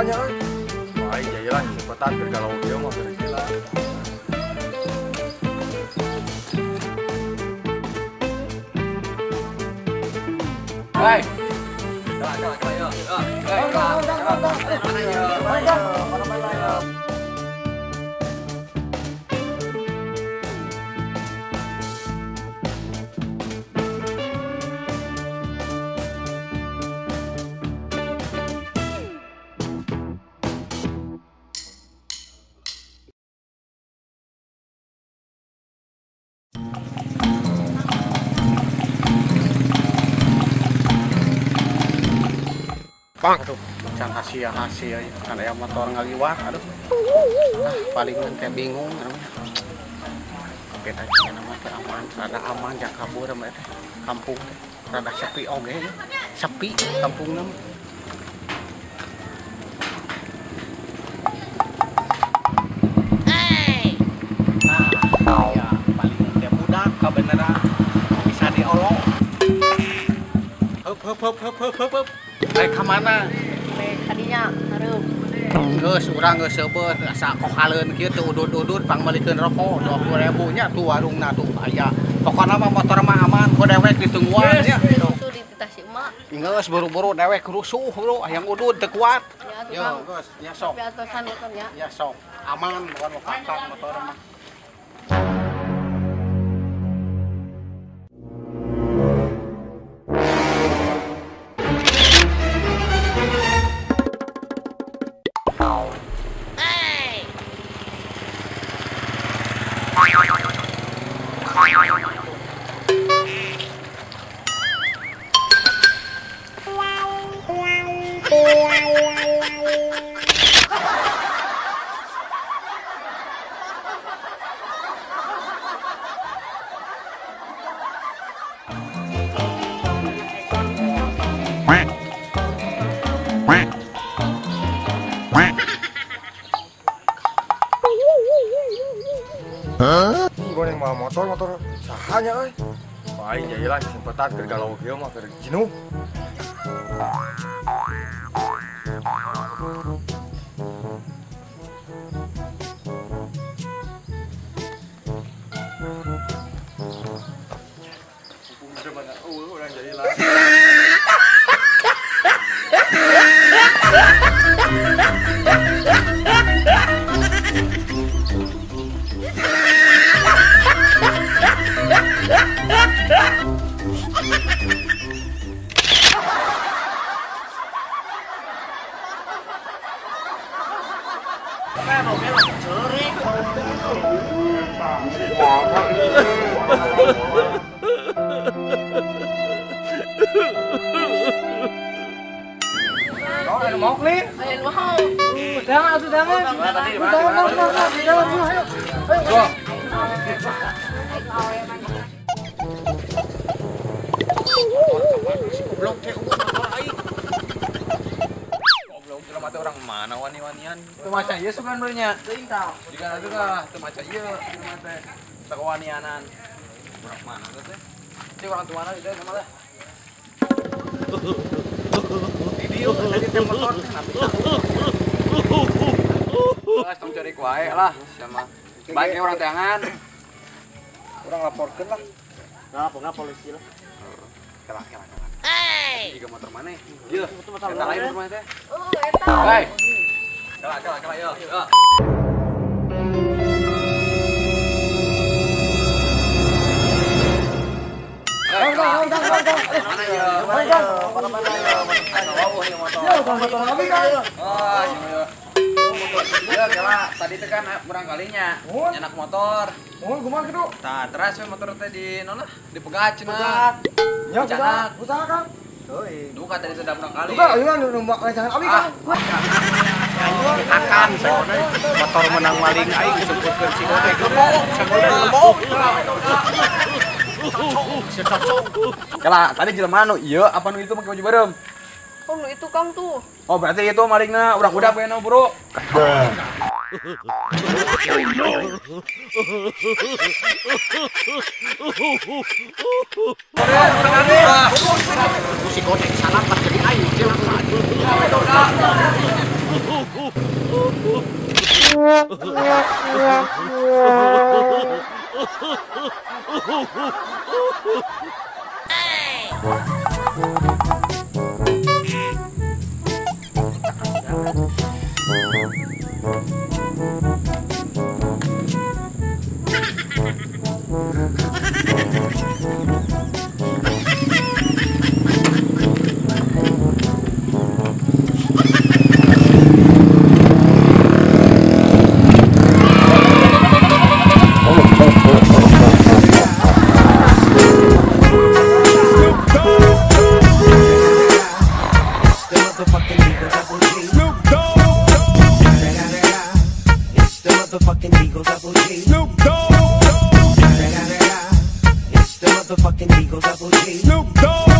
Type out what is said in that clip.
sahanya euy. Aing jalan cepetan keur galau kieu mah keur gila. Hei. Kala kala yo. Hei. Mana yo? Mana yo? Bang, aduh, can hasia-hasia kan aya motor ngaliwat, aduh. Ah, palingan teh bingung namanya. Beda nama teh aman, rada aman jangan kabur mah teh. Kampung teh rada sepi oge ya. Sepi kampungna mah. Hey. Ah, ya palingan teh budak kabeneran bisa diolong. Hup hup hup hup hup hup. Rek ka mana? Rek kadinya hareup. Geus urang geus seubeuh asa kokaleun kieu teu udud-udud pangmeulikeun rokok 20.000 nya tuh warungna tuh aya. Pokona mah motor mah aman ku dewek ditungguan nya. Tuh dititah si emak. Geus buru-buru dewek rusuh bro, hayang udud teu kuat. Ya, yo geus nya sok. Tapi atosan motornya. Ya sok. Aman bukan kakak motor mah. Hah? Goreng mah motor sahanya euy. Aing jalan sempetan keur galau kieu mah keur jenuh. Urang jalan. Mau kli? Mau. Jangan, jangan. Jangan, ayo. Ayo. Goblok teh motor aing. Goblok jelema teh orang mana wani-wanian. Teu maca ieu sugan beunya. Teuing tah. Jika atuh lah teu maca ieu jelema teh. Teu kawanianan. Urang mana teh? Cik urang tuana di dieu sama lah. Di dieu tadi teh motor teh napi. Geus tong cari wae lah sama. Baik urang teangan. Urang laporkeun lah. Nah, pokoknya polisi lah. Kelak, kelak, kelak. Hey. Tiga motor mana? Iya. Eta lain motor mana teh? Oh, eta. Hei. Kelak, kelak, kelak, yo. Yo. Mana yo? Mana yo? Mana yo? Oh, iya. Ya, kelak. Tadi teh kan barangkalinya nyenak motor. Oh, kumaha kitu? Tah, teras we motor teh di naon lah? Dipegat cenah. Ya, usaha Kang. Heuy. Duka tadi teh barangkali. Duka ayeuna nu rancangan abi Kang. Akan motor menang maling aing disebutkeun si Godek lemok, sagoda lemok. Cocok, cocok. Kela, tadi jelema nu ieu apa nu itu make baju bareng? Oh, nu itu Kang tuh. Oh, berarti itu malingna urang udah we bro. Si Godek salah pas jadi aing. Snoop Dogg. It's the motherfucking Eagle Double G. Snoop Dogg.